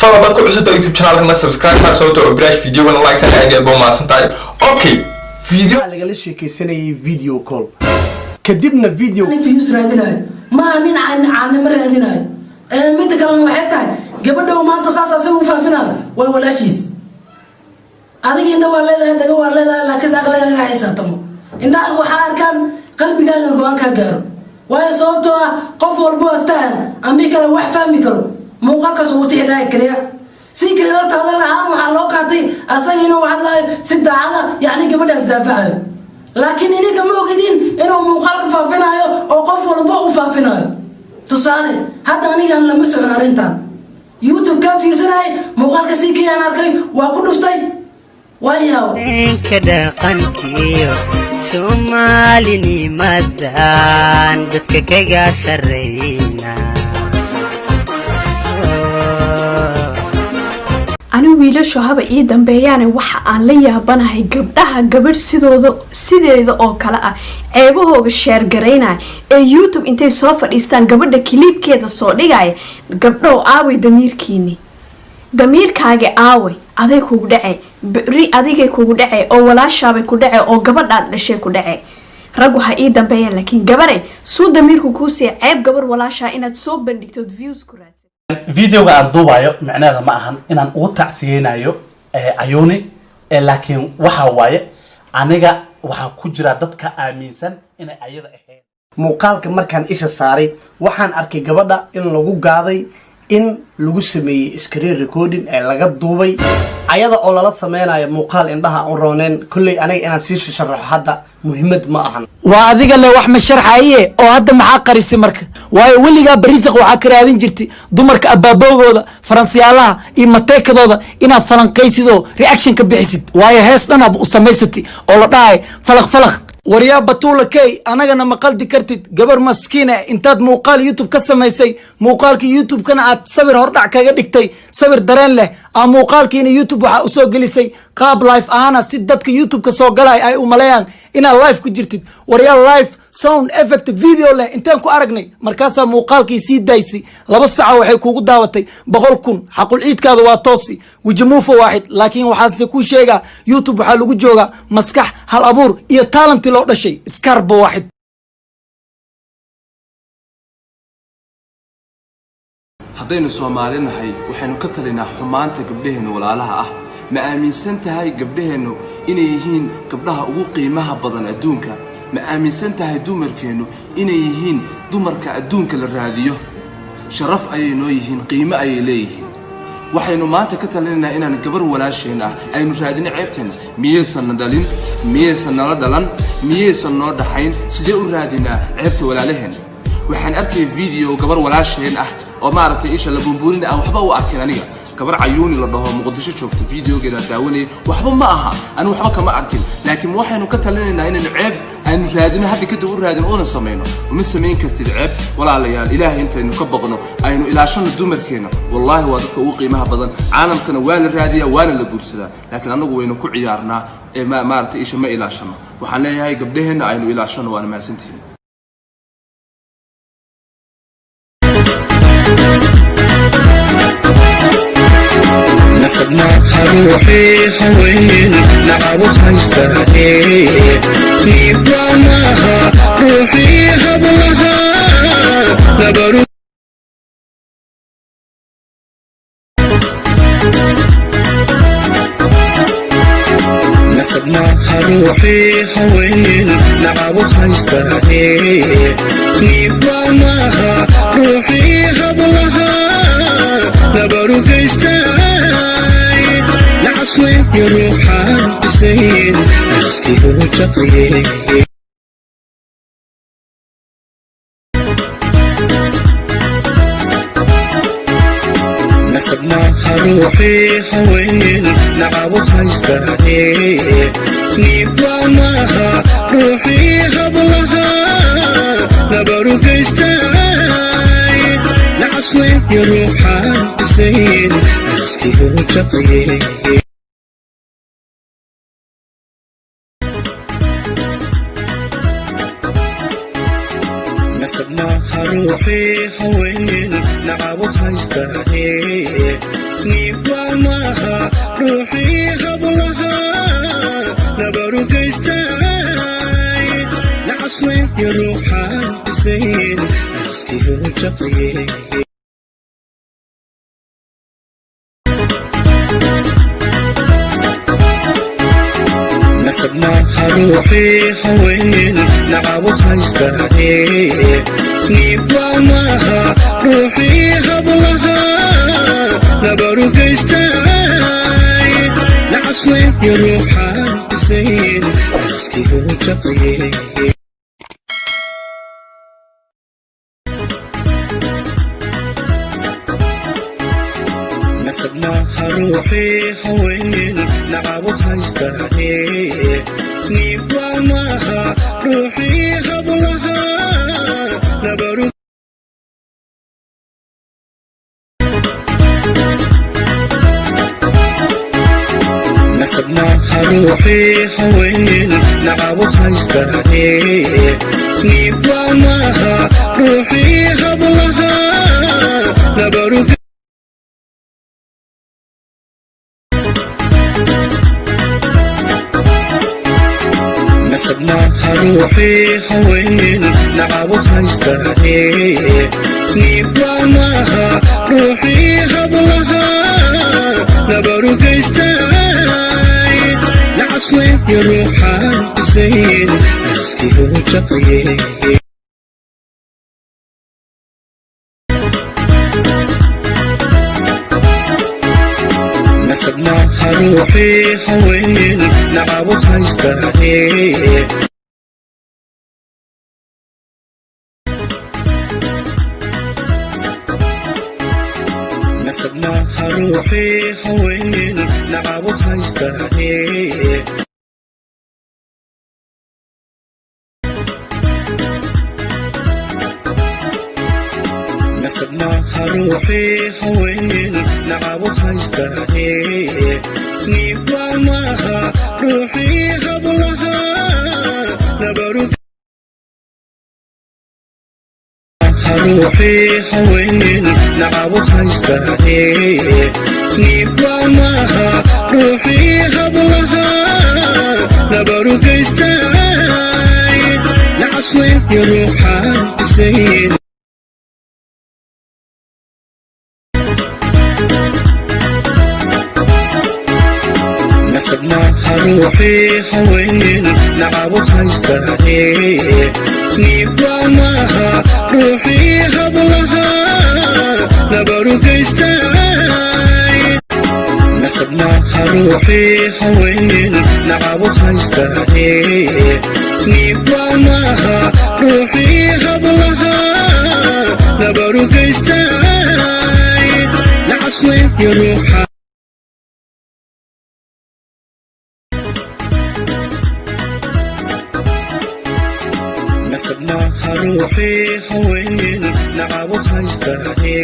Fadlan dad ku cusubta YouTube channelkana subscribe saar, sababta oo bilaash, videogana like san. Aad iyo aad baa umahadsan tahay. Okay, video. Waxaa lagala sheekaysanayay video call, kadibna video Nin views raadinayo maaha, nin caanimo raadinayo. Midda kalena waxay tahay, gabadha uu maanta saas asaga u faafinayo waa walaashiis. Adiga indha waa leedahay, dhago waa leedahay, laakiinse aqligaaga xisaabtamo. Indhaha waxaa arkaan, qalbigaaga go-aan kaa gaaro. Waayo, sababtoo ah qof walbo aftahan ami kale wax fahmi karo muuqaalkaas uu tixraaci kariya. Si kale horta hadal ahaan waxaa loo qaatay asaga inuu hadlayo si daacada, yacni gabadhaas daafacayo, laakiin ininka ma ogidin inuu muuqaalka faafinayo oo qof walbo u faafinayo. Tusaale, hadda anigaan lama socon arrintan, YouTube kaan fiirsanayay, muuqaalka si kayaan arkay, waa ku dhuftay, waa yaab. Ninka dhaqankiyo Soomaalinimadan dadka kaga sarreyna. Ani wiilashu haba ii dambeeyaane, waxa aan la yaabanahay gabdhaha gabadh sidooda sideeda oo kale ah ceebahooga share garaynaya ee YouTube intay soo fadhiistaan gabadha clipkeeda soo dhigaya. Gabdhow, aaway damiirkiini? Damiirkaagi aaway? Aday kugu dhacee beri, adigay kugu dhacee, oo walaashaabay ku dhacee, oo gabadhaad dhashay ku dhacee. Raggu ha ii dambeeyaan, laakiin gabaray suu damiirku kuu siiya ceeb gabar walaashaa inaad soo bandhigtood views ku raadsan? Videoga aan duubayo micnaheeda ma ahan inaan ugu tacsiyeynayo Cayuuni, laakiin waxa waaye aniga waxaan ku jiraa dadka aaminsan inay ayada ahayn. Muuqaalka markaan isha saaray, waxaan arkay gabadha in lagu gaaday, in lagu sameeyey screen recording ee laga duubay ayada oo lala sameynayo muuqaal indhaha aan u rooneen. Kolley aniga inaan sii sharaxo hadda muhiimad ma ahan. Waa adiga le wax ma sharxaye oo hadda maxaa qarisay marka? Waayo, weligaa barisaq waxaa ka raadin jirtay dumarka abaabowgooda, faransiyaalaha iyo mateekadooda inaad falanqaysid oo reaction ka bixisid. Waayo, hees dhan aad u samaysatay oo la dhahay falaq falaq. Waryaa Batuula key, anagana ma qaldi kartid. Gabar maskiina intaad muuqaal YouTube ka samaysay, muuqaalkii YouTube-kana aad sawir hordhac kaga dhigtay, sawir dareen leh aa muuqaalkiina YouTube waxaa usoo gelisay qaab live ahaana, si dadka YouTube-ka soo galay ay u maleeyaan inaad live ku jirtid. Waryaa, live sound effect video leh intaan ku aragnay? Markaasaa muuqaalkii sii daysay, 2 saca waxay kuugu daawatay 100,000. Xaqul ciidkaada waa toosi wijamuufa waaxid. Laakiin waxaase kuu sheegaa, YouTube waxaa lagu joogaa maskax, hal abuur iyo talenti loo dhashay. Scarba waaxid. Haddaynu Soomaali nahay, waxaynu ka talinaa xumaanta gabdhaheennu walaalaha ah. Ma aaminsan tahay gabdhaheennu inay yihiin gabdhaha ugu qiimaha badan adduunka? Ma aaminsan tahay dumarkeennu inay yihiin dumarka adduunka la raadiyo? Sharaf ayay noo yihiin, qiimo ayay leeyihiin. Waxaynu maanta ka talinaynaa inaan gabar walaasheen ah aynu raadino ceebteenna. Miyaysan na dhalin? Miyaysan nala dhalan? Miyaysan noo dhaxayn? Sidee u raadinaa ceebta walaalaheenna? Waxaan arkaya video gabar walaasheen ah oo maaragtay isha la buunbuunin, aan waxba u arkin. Aniga gabar Cayuuni la dhaho, Muqdisho joogto, videogeeda daawanayay. Waxba ma aha, anigu waxba kama arkin, laakiin waxaynu ka talinaynaa inaynu ceeb aynu raadino, hadda kadib u raadin una samayno. Uma samayn kartid ceeb. Walaalayaal, Ilaahay intaynu ka baqno, aynu ilaashano dumarkeenna. Wallaahi waa dadka ugu qiimaha badan caalamkana, waa la raadiyaa waana la guursadaa, laakiin annagu waynu ku ciyaarnaa ee maaragtay isha ma ilaashano. Waxaan leeyahay gabdhaheenna aynu ilaashano. Waana mahadsantihiin. Nasab maaha ruuxii haween nacabu haystaaye, niibwa maaha ruuxii hablaha nabaru. Nasab maaha ruuxii haween nacabu haystaaye, niibwa maaha ruuxii hablaha nabaru geystaay, nacasweeyo ruuxaan bisayn naaskiigu jaqaye. Nasab maaha ruuxii haween nacabu haystaaye, niibwa maaha ruuxii hablaha nabaru geystaay, nacasweeyo ruuxaan bisayn naaskiigu jaqaye. Nasab maaha ruuxii haween nacabu haystaaye. Niibamaha ruuxii hablaha nabaru geystay, nacasweyo ruuxaan bisayn naaskigu jaqaye. Nasab maaha ruuxii haween nacabu haystaaye, niibamaha ruuxii hablaha nabaru geystay, nacasweyo ruuxaan bisayn naaskigu jaqaye. Nasab maaha ruuxii haween nacabu haystaaye, niibamaha ruuxii hablaha nabaru. Nasab maaha ruuxii haween nacabu haystaaye, niibamaha ruuxii hablaha nabaru. Nasab maaha ruuxii haween nacabu haystaaye, niibamaha ruuxii hablaha nabaru geystay, nacasweyo ruuxaan bisayn naaskigu jaqaye. Nasab maaha ruuxii haween nacabu haystaaye. Nasab maaha ruuxii haween nacabu haystaaye. Nasab maaha ruuxii haween nacabu haystaaye, niibamaha ruuxii hablaha nabaru. Ruuxii haween nacabu haystaaye, niibamaha ruuxii hablaha nabaru geystay, nacasweyo ruuxaan bisayn. Nasab maaha ruuxii haween nacabu haystaaye, niibamaha ruuxii hablaha nabaru geystay. Nasab maaha ruuxii haween nacabu haystaaye, niibamaha ruuxii hablaha nabaru geystay, nacasweyo ruuxa. Nasab maaha ruuxii haween nacabu haystaaye,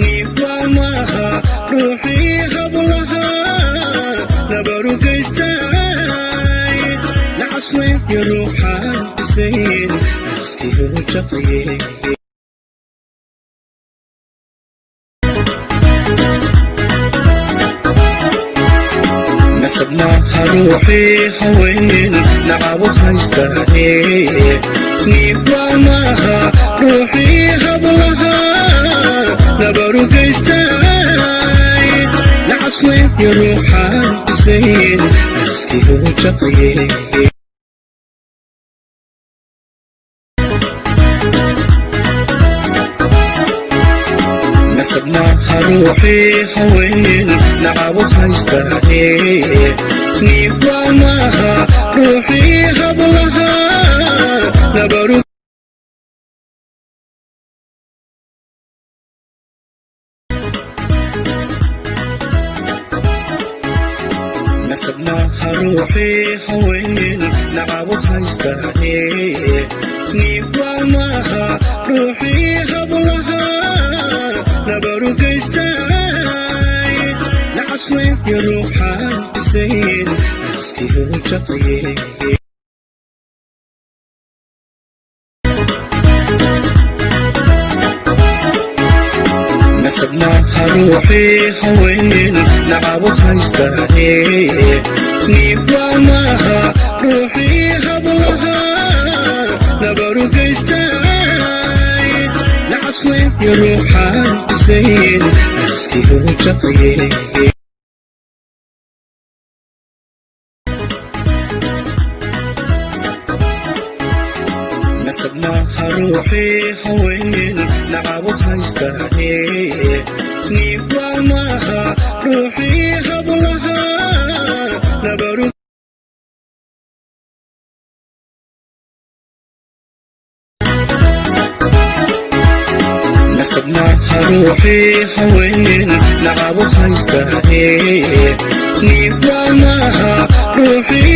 niibamaha ruuxii hablaha nabaru geystay, nacasweyo ruuxaan bisayn naaskigu jaqaye. Nasab maaha ruuxii haween nacabu haystaaye, niibamaha ruuxii hablaha nabaru geystay, nacasweyo ruuxaan bisayn naaskigu jaqaye. Nasab maaha ruuxii haween nacabu haystaaye, niibamaha ruuxii hablaha nabaru. Nasab maaha ruuxii haween nacabu haystaaye, niibamaha ruuxii hablaha nabaru geystay, nacasweyo ruuxaan bisayn naaskigu jaqaye. Nasab maaha. Ruuxii haween nacabu haystaaye, niibwa maaha ruuxii hablaha nabaru geystaay. Nacasweyo ruuxaan bisayn naaskigu jaqaye. Nasab maaha ruuxii haween nacabu haystaaye, niibwa maaha ruuxii hablaha nabaru. Nasab maaha ruuxii haween nacabu haystaaye, niibwa maaha ruuxii.